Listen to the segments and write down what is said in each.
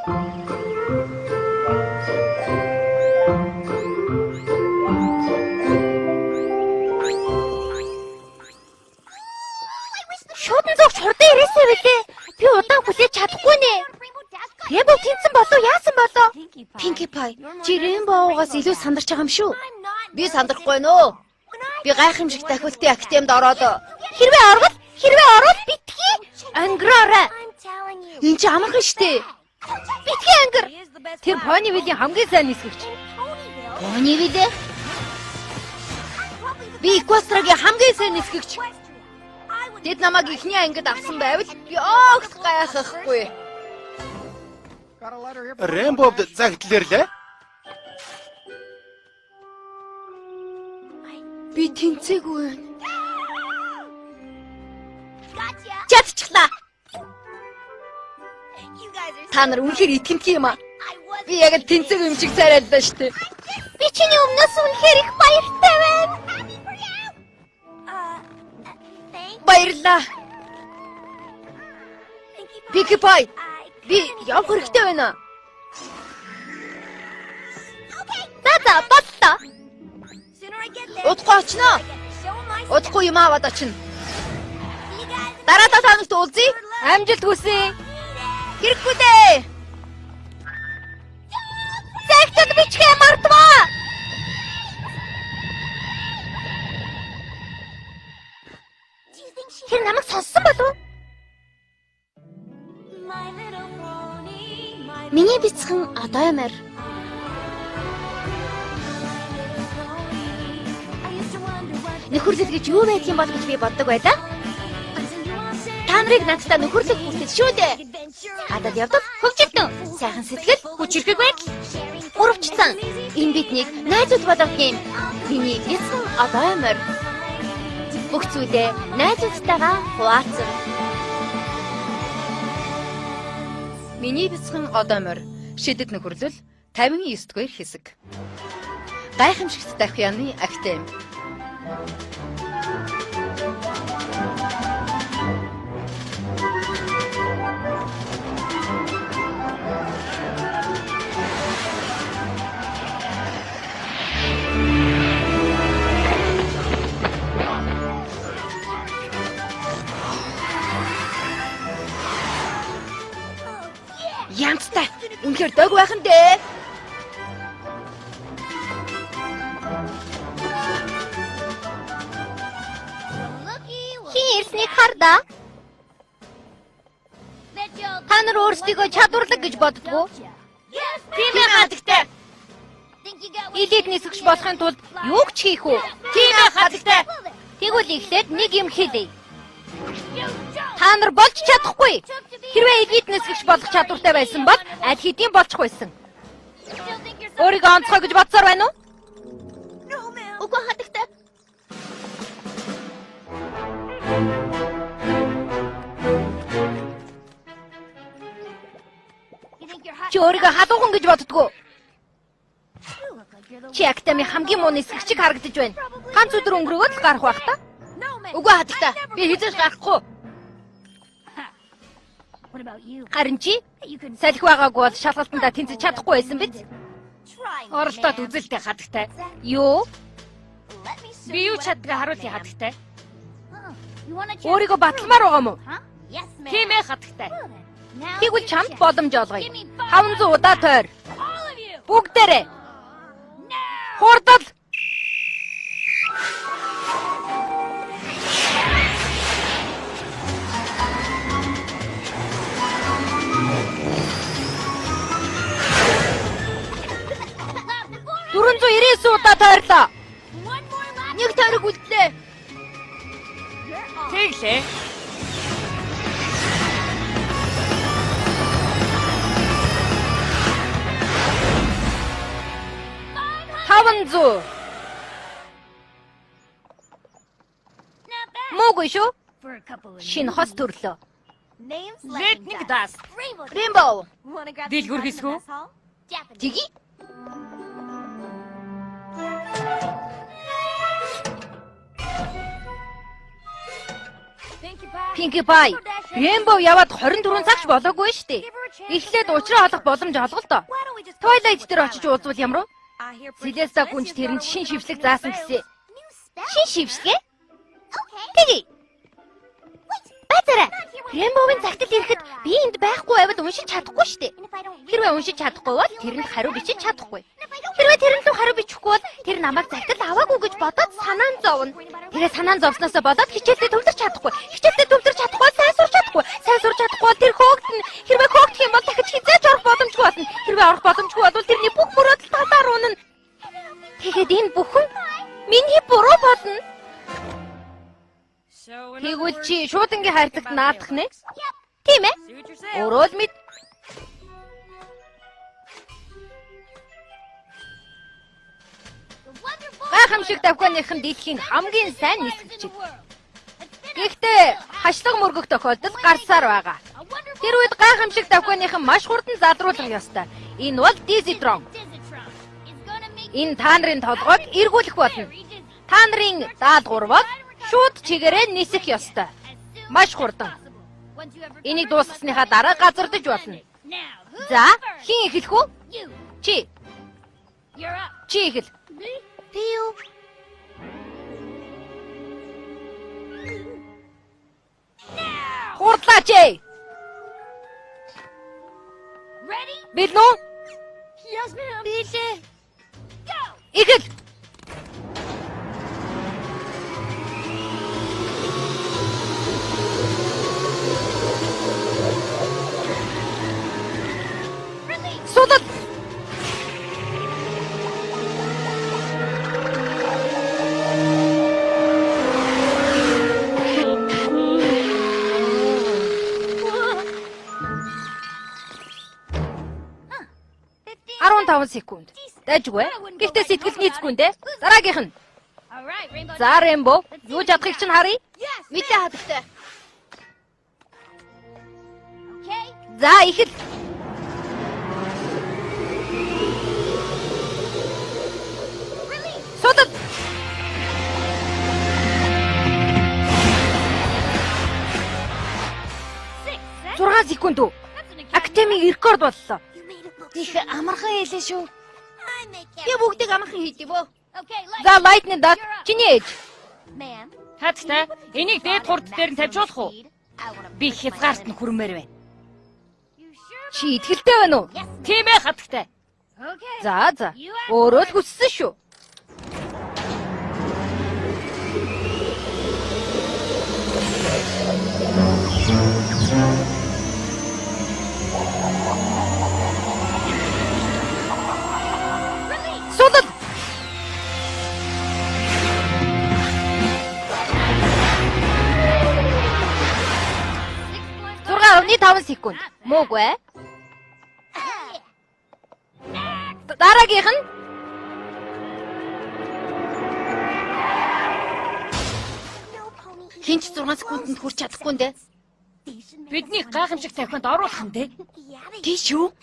Шуудан зогч хурдан ирээсэй билээ. Би удаан хүлээж чадахгүй нэ. Рэмбо тэнцэн болов яасан болов? Pinkie Pie, чи Rainbow-гаас илүү сандарч байгаа юм шүү. Би сандрахгүй нөө. Би гайхамшиг тахилтын академид ороод Хэрвээ орвол, хэрвээ орвол битгий ангироорой. энэ чи амархан штэ. Битгий ангир. Тэр Ponyville-ийн хамгийн сайн нисгэгч. Ponyville. Би Equestria-гийн хамгийн сайн нисгэгч. Тэд намайг эхний ангид авсан байвал би огт гайхахгүй. Рэмбовд загтлээрлээ. Би тэнцээгүй байна. Чадчихлаа. Та нар үнэхээр итгэмтгий юм аа. Би яг л тэнцээгүй юм шиг цайраллаа штэ. Би чиний өмнөөс үнэхээр их баяртай байна. Баярлалаа. Pinkie Pie, би явах хэрэгтэй байна. За за боллоо. Удахгүй очно. Удахгүй юм аваад очино. Дараа та нарт уулзъя. Амжилт хүсье. Хэрэггүй дээ. Загтал бичгээ мартваа. Тэр намайг сонссон болов уу? Миний бяцхан одой морь. Нөхөрлөл гэж юу байдаг юм бол гэж би боддог байлаа. Та нарыг надтай нөхөрлөх хүртэл шүү дээ. Гадаад явдал хөгжилтөн, сайхан сэтгэл, хүчирхэг байдал. Гуравчсан. Энэ биднийг найзууд болгох юм. Миний бяцхан одой морь. Бүх зүйлээ найзуудтайгаа хуваалцсан. Миний бяцхан одой морь. Шидэт нөхөрлөл 59 дугаар хэсэг. Гайхамшигт дахианы академи. Янзтай. Үнэхээр дог байх нь дээ. Хин ирснийг хардаа. Та нар өөрсдийгөө чадварлаг гэж боддгоо. Тийм ээ хадагтай. Элит нисгэгч болохын тулд юу ч хийх үү? Тийм ээ хадагтай. Тэгвэл эхлээд нэг юм хэлье. Та нар болж чадахгүй. Хэрвээ элит нисгэгч болох чадвартай байсан бол аль хэдийн болчих байсан. Өөрийгөө онцгой гэж бодсоор байна уу? Үгүй хадагтай. Чи өөрийгөө халуухан гэж боддгоо. Чи академийн хамгийн муу нисгэгчийг харагдаж байна. Ганц өдөр өнгөрөөгөөд л гарах байх та. Үгүй хадагтай. Би хэзээ ч гарахгүй. Харин чи салхи байгаагүй бол шалгалтандаа тэнцэж чадахгүй байсан биз? Оролдоод үзэлтэй хадагтай. Юу? Би юу чаддгаа харуулъя хадагтай. Өөрийгөө баталмаар байгаа юм уу? Тийм ээ хадагтай. Тэгвэл чамд боломж олгоё. 500 удаа тойр. Бүгдээрээ. Хурдал. 499 удаа тойрлоо. Нэг тойрог үлдлээ. Тэглээ. 500. Муугүй шүү. Шинэ хос төрлөө. Летник дас. Rainbow. Дэлгүр хийсэх үү? Тэгье. Pinkie Pie, Rainbow яваад 24 цагч болоогүй шүү дээ. Эхлээд учраа олох боломж олго л доо. Twilight дээр очиж уулзвал ямар вэ? Селеста гүнж тэрэнд шин шившлэг заасан гэсэн. Шин шившлэгээ? Тэгье. Базараа. Рэмбогийн загтал ирэхэд би энд байхгүй байвал уншиж чадахгүй шүү дээ. Хэрвээ уншиж чадахгүй бол тэрэнд хариу бичиж чадахгүй. Хэрвээ тэрэнд лүү хариу бичихгүй бол тэр намайг загтал аваагүй гэж бодоод санаан зовно. Тэгээ санаан зовсноосоо болоод хичээлдээ төвлөрч чадахгүй. Хичээлдээ төвлөрч чадахгүй бол сайн сурч чадахгүй. Сайн сурч чадахгүй бол тэр хөөгдөн. Хэрвээ хөөгдөх юм бол дахиж хэзээ ч орох боломжгүй болно. Хэрвээ орох боломжгүй бол тэрний бүх мөрөөдөл талаар унана. Тэгээд энэ бүхэн миний буруу болно. Тэгвэл чи шуудангийн хайрцагт наадах нэ? Тийм ээ. Өөрөө л мэд. Гайхамшиг давхианых нь дэлхийн хамгийн сайн нисгэгчид. Гэхдээ хашлаг мөргөх тохиолдол гарсаар байгаа. Тэр үед гайхамшиг давхианых нь маш хурдан залруулах ёстой. Энэ бол Dizzytron. Энэ та нарын толгойг эргүүлэх болно. Та нарын даалгавар бол шууд чигээрээ нисэх ёстой. Маш хурдан. Энийг дуусгасныхаа дараа газардаж болно. За, хэн эхлэх вэ? Чи. Чи эхэл. Би юу? Хурдлаач ээ. Бэлэн үү? Билээ. Эхэл. Сулал. 15 секунд. Дайжгүй. Гэхдээ сэтгэл нийцгүй нэ. Дараагийнх нь. За Рэмбо, юу чадахыг чинь харъя. Мэдээ хадагтай. За эхэл. Сулал. 6 секунд үү? Академийн рекорд боллоо. Их амархан хэлээ шүү. Би бүгдийг амархан хийдэг бөө. За Lightning Dot чиний ээж. Хатагтай, энийг дээд хурд дээр нь тавьжуулах уу? Би хязгаарт нь хүрмээр байна. Чи итгэлтэй байна уу? Тийм ээ, хатагтай. За за. Өөрөө л хүссэн шүү. Сулал. 6.5 секунд. Муугүй. Дараагийнх нь Хинч 6 секундэд хүрч чадахгүй нэ. Бидний гайхамшиг тавхианд оруулах юм дээ. Тий шүү.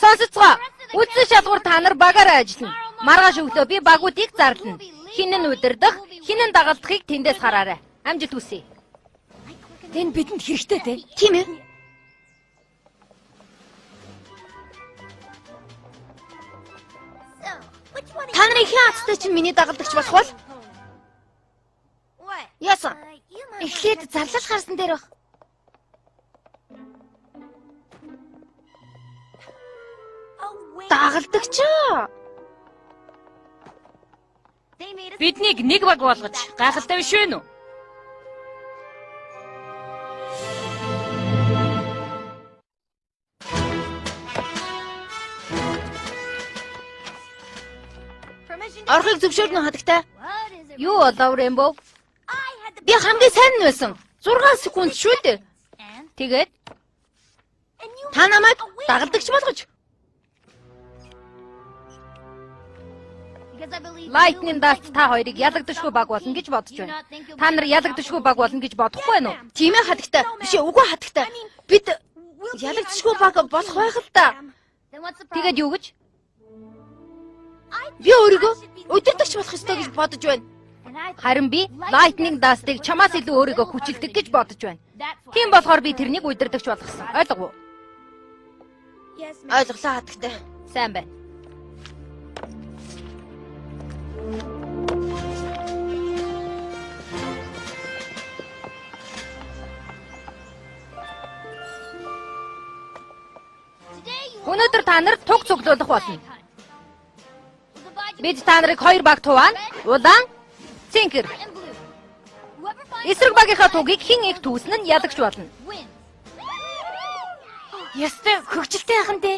Сонсоцгоо. Үндсэн шалгуур та нар багаараа ажиллана. Маргааш өглөө би багуудыг зарлана. Хэн нь удирдах, хэн нь дагалдахыг тэндээс хараарай. Амжилт хүсье. Энэ бидэнд хэрэгтэй те. Тийм ээ. Та нарын хэн азтай чинь миний дагалдагч болох вэ? Яасан? Эхлээд зарлал гарсан дээр баг. Дагалдагч аа. Биднийг нэг баг болгож гайхалтай биш вэ нү? Орохыг зөвшөөрнө хадагтай. Юу болов Рэмбо? Би хамгийн сайн нь байсан. 6 секунд шүү дээ. Тэгээд та намайг дагалдагч болгож. Lightning Dust та хоёрыг ялагдашгүй баг болно гэж бодож байна. Та нар ялагдашгүй баг болно гэж бодохгүй байна уу? Тийм ээ хадагтай. Биш ээ, үгүй хадагтай. Бид ялагдашгүй баг болох байх л та. Тэгээд юу гэж? Би өөрийгөө удирдагч болох ёстой гэж бодож байна. Харин би Lightning Dust-ыг чамаас илүү өөрийгөө хүчилдэг гэж бодож байна. Тийм болохоор би тэрнийг удирдагч болгосон. Ойлгов уу? Ойлголоо хатагтай. Сайн байна. Өнөөдөр та нар туг цуглуулах болно. Бид та нарыг хоёр баг туваана. Улаан, цэнхэр. Эсрэг багийнхаа тугийг хэн их түүсэн нь ялагч болно. Ястай хөгжилтэй яхан дээ.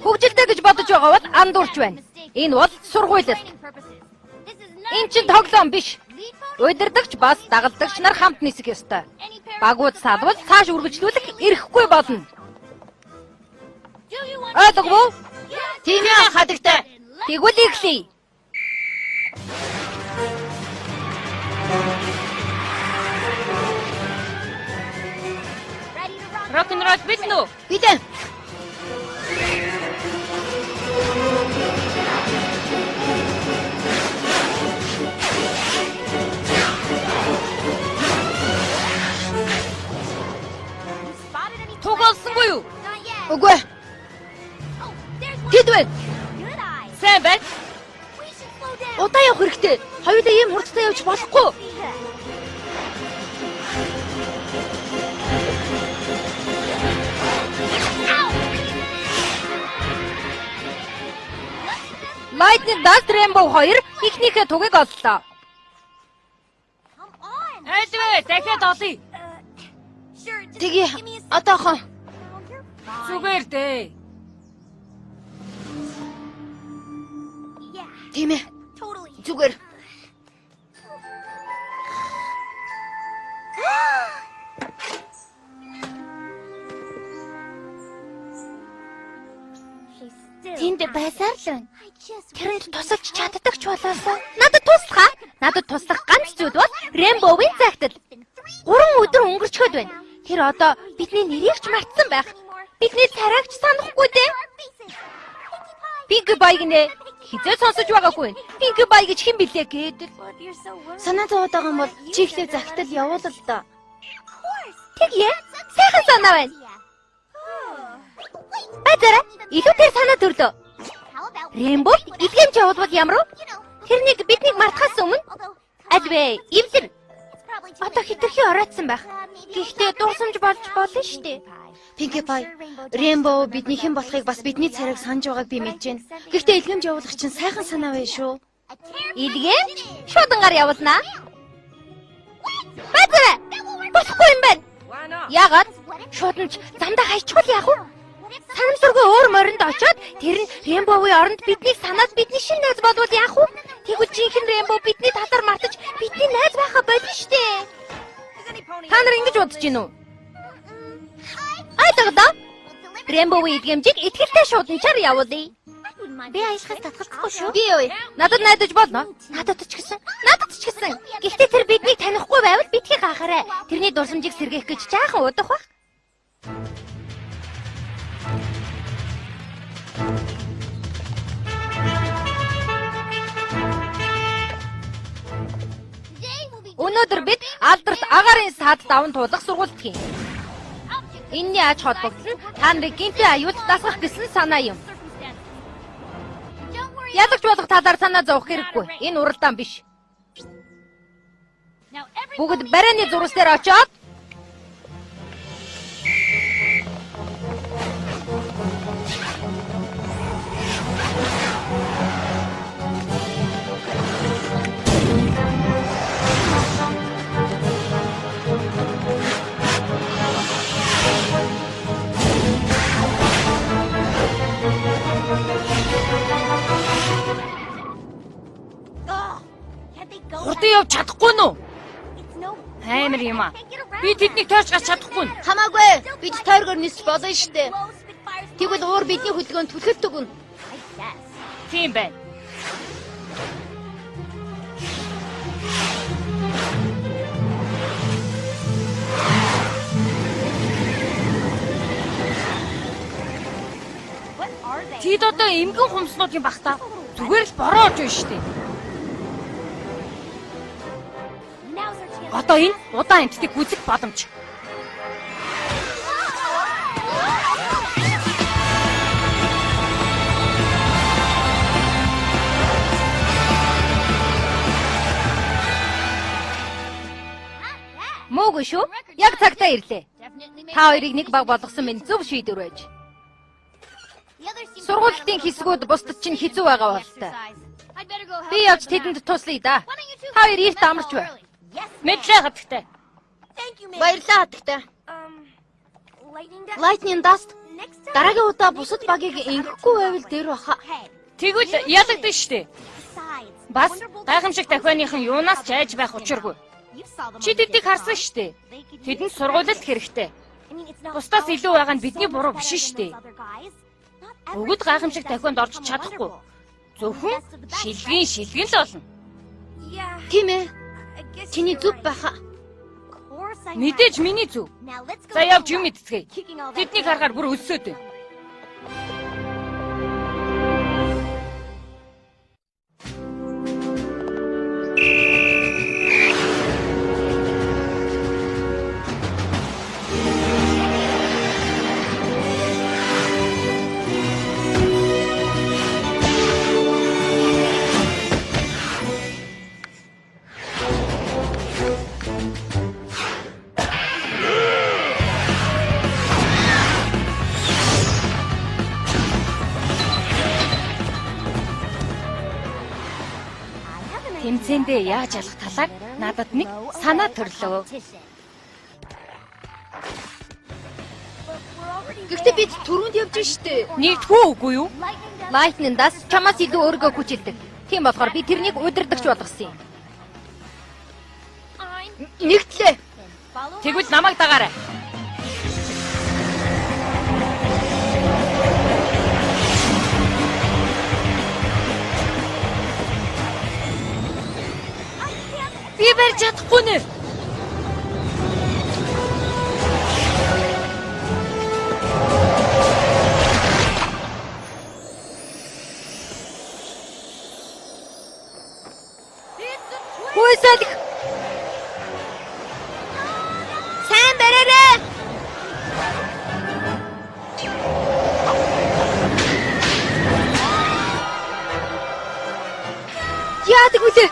Хөгжилтэй гэж бодож байгаа бол андуурч байна. Энэ бол сургуулилт. Энэ чинь тоглоом биш. Удирдагч бас дагалдагч нар хамт нисэх ёстой. Багууд салвал цааш үргэлжлүүлэх эрхгүй болно. Ойлгов уу? Тийм ээ хатагтай. Тэгвэл эхлэе. Рок-н-ролл бэлэн үү? Бэлэн. Туг олсонгүй юу? Үгүй. Тэд байна. Сайн байна. Удаан явах хэрэгтэй. Хоёулаа ийм хурдтай явж болохгүй. Lightning Dust Rainbow 2 эхнийхээ тугийг оллоо. Айлвэ, дахиад олъё. Тэгье. Одоохон. Зүгээр дээ. Тийм ээ. Зүгээр. Тэнд байсаар л байна. Тэрэнд тусалж чаддаг ч болоосоо. Надад туслах аа. Надад туслах ганц зүйл бол Rainbow-ийн загтал. 3 өдөр өнгөрчхөд байна. Тэр одоо бидний нэрийг ч мартсан байх. Бидний царайг ч санахгүй дээ. Pinkie Pie гинэ. Хизээ сонсож байгаагүй. Pinkie Pie гэж хэн билээ гэдэг. Санаа зовоод байгаа юм бол чи ихлээр загтал явуул л доо. Тэгье. Сайхан санаа байна. Базара, илүү тэр санаа төрлөө. Rainbow илгээмж явуулбал ямар вэ? Тэрнийг биднийг мартахаас өмнө альвэ эвлэр. Одоо хитрхи оройтсан байх. Гэхдээ дурсамж болж болно шүү дээ. Pinkie Pie, Rainbow бидний хэн болохыг бас бидний царайг санаж байгааг би мэдэж байна. Гэхдээ илгээмж явуулах чинь сайхан санаа байна шүү. Илгээмж шуудангаар явуулнаа. Базара, болохгүй юм байна. Яагаад? Шуудамж замдаа хайчвал яах вэ? Санамсаргүй өөр моринд очиод тэр нь Rainbow-ийн оронд биднийг санаад бидний шинэ найз болвол яах вэ? Тэгвэл жинхэнэ Rainbow бидний талаар мартаж бидний найз байхаа болно шүү дээ. Та нар ингэж бодож гин үү? Ойлголоо. Rainbow-ийн илгээмжийг итгэлтэй шуудамжаар явуулъя. Би аялахаас татгалзахгүй шүү. Би явъя. Надад найдаж болно. Надад ч гэсэн. Надад ч гэсэн. Гэхдээ тэр биднийг танихгүй байвал битгий гахаарай. Тэрний дурсамжийг сэргээх гэж жаахан удах байх. Өнөөдөр бид алдарт агаарын саад даван туулах сургуульд хийн. Энэний ач холбогдол нь та нарыг гэмтэн аюулд дасгах гэсэн санаа юм. Ялагч болох талаар санаа зовох хэрэггүй. Энэ уралдаан биш. Бүгд барайны зурс дээр очиод Хурдан явж чадахгүй нь уу? Амар юм аа. Би тэднийг тойрч гарч чадахгүй. Хамаагүй. Бид тойргоор нисч болно шүү дээ. Тэгвэл уур бидний хөдөлгөөнд түлхэлт өгнө. Тийм байна. Тэд одоо эмгэн хумснууд юм бах та. Зүгээр л бороо орж байна шүү дээ. Одоо энэ удаан амьтдыг гүйцэх боломж. Гайгүй шүү. Яг цагтаа ирлээ. Та хоёрыг нэг баг болгосон минь зөв шийдвэр байж. Сургуулийн хэсгүүд бусдад чинь хэцүү байгаа бололтой. Би явж тэдэнд туслая да. Та хоёр эрт амарч бай. Мэдлээ хатагтай. Баярлалаа хатагтай. Lightning Dust дараагийн удаа бусад багийг ингэхгүй байвал дээр баха. Тэгвэл ялагдана шүү дээ. Бас гайхамшиг дахианыхан юунаас ч айж байх учиргүй. Чи тэднийг харсан шүү дээ. Тэдэнд сургуулилт хэрэгтэй. Бусдаас илүү байгаа нь бидний буруу биш шүү дээ. Бүгд гайхамшиг дахианд орж чадахгүй. Зөвхөн шилгийн шилгэн л болно. Тийм ээ. Чиний зөв баха. Мэдээж миний зөв. За явж юм идцгээе. Тэднийг харахаар бүр өлсөөд байна. Тэмцээндээ яаж ялах талаар надад нэг санаа төрлөө. Гэхдээ бид түрүүнд явж штэ. Нэгдхүү үгүй юу? Lightning Dust чамаас илүү өөрийгөө хүчилдэг. Тийм болохоор би тэрнийг удирдагч болгосон юм. Нэгтлээ. Тэгвэл намайг дагаарай. Би барьж чадахгүй нэ. Хүйсэлх. Сайн бариарай. Яадаг вүлээ?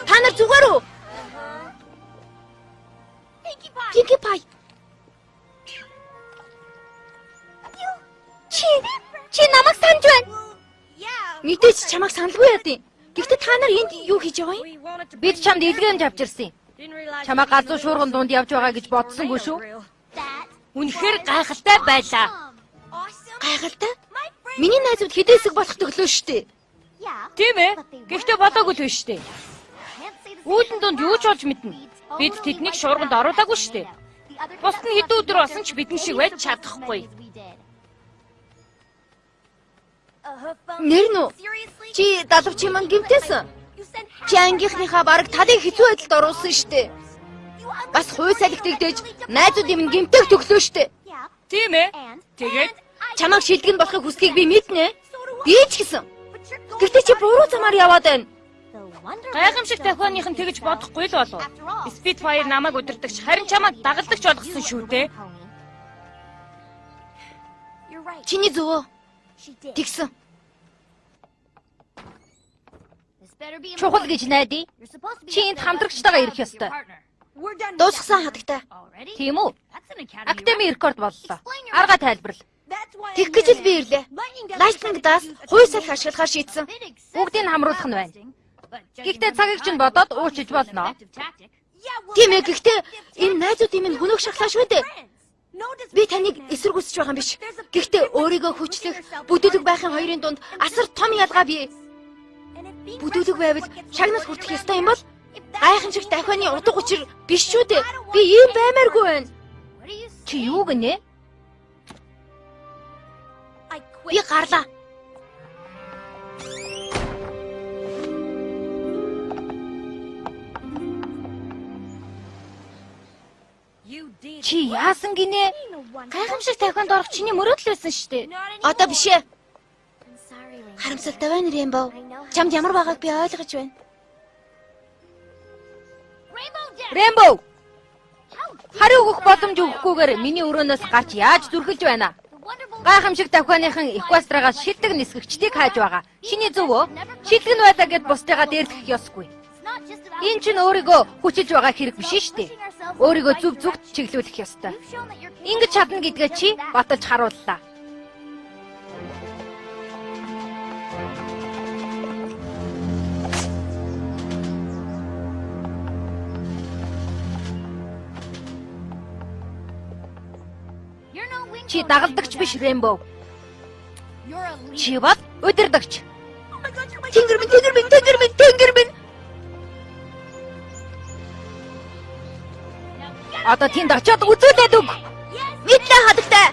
Та нар зүгээр үү? Pinkie Pie. Чи намайг санаж байна. Мэдээж чамайг саналгүй яа дий. Гэхдээ та нар энд юу хийж байгаа юм? Бид чамд илгээмж авчирсан юм. Чамайг галзуу шуурган дунд явж байгаа гэж бодсонгүй шүү. Үнэхээр гайхалтай байлаа. Гайхалтай. Миний найзууд хэдээсэг болох төглөө штэ. Тийм ээ. Гэхдээ болоогүй л биш штэ. Үүлэн дунд юу ч болж мэднэ. Бид тэднийг шуурганд оруулаагүй штэ. Бусд нь хэдэн өдөр болсон ч бидэн шиг байж чадахгүй. Нэр нь үү? Чи далавч юм гимтээсэн. Чи ангийнхныхаа бараг талыг хэцүү байдалд оруулсан штэ. Бас хууй салхи дэгдэж найзууд юм гимтэх төглөө штэ. Тийм ээ. Тэгээд Чамайг шилдэг нь болохыг хүсдгийг би мэднэ. Би ч гэсэн. Гэхдээ чи буруу замаар яваад байна. Гайхамшиг дахианых нь тэгж бодохгүй л болов. Spitfire намайг удирдагч харин чамайг дагалдагч болгосон шүү дээ. Чиний зөвөө. Тэгсэн. Чухал гэж найдаа. Чи энд хамтрагчтайгаа ирэх ёстой. Дуусгасан хатагтай. Тийм үү? Академи рекорд боллоо. Арга тайлбарл. Тэгэх гэж л би ирлээ. Lightning Dust хууй салхи ашиглахаар шийдсэн. Бүгдийг хамруулах нь байна. Гэхдээ цагийг чинь бодоод уучиж болно. Тийм ээ, гэхдээ энэ найзуудын минь хөнөөх шахлаа шүү дээ. Би таныг эсэргүүцэж байгаа юм биш. Гэхдээ өөрийгөө хүчлэх, бүдүүлэг байхын хоёрын дунд асар том ялгаа бий. Бүдүүлэг байвал шагнал хүртэх ёстой юм бол гайхамшиг дахианы утга учир биш шүү дээ. Би ийм баймааргүй байна. Чи юу гинэ? Би гарлаа. Чи яасан гинэ? Гайхамшиг тавхианд орох чиний мөрөөдөл байсан шүү дээ. Одоо биш ээ. Харамсалтай байна, Рэмбо. Чамд ямар байгааг би ойлгож байна. Рэмбо! Хариу өгөх боломж өгөхгүйгээр миний өрөөнөөс гарч яаж зүрхэлж байна? Гайхамшиг давхианыхан Эквестрагаас шилдэг нисгэгчдийг хайж байгаа. Чиний зөв үү? Шилдэг нь байлаа гэд бусдыгаа дээрлэх ёсгүй. Энэ чинь өөрийгөө хүчилж байгаа хэрэг биш шүү дээ. Өөрийгөө зөв зүгт чиглүүлэх ёстой. Ингэж чадна гэдгээ чи баталж харууллаа. Чи дагалдагч биш, Рэмбо. Чи бол удирдагч. Тэнгэр минь, тэнгэр минь, тэнгэр минь, тэнгэр минь. Одоо тэнд очиод үзүүлээд өг. Мэдлээ хадагтай.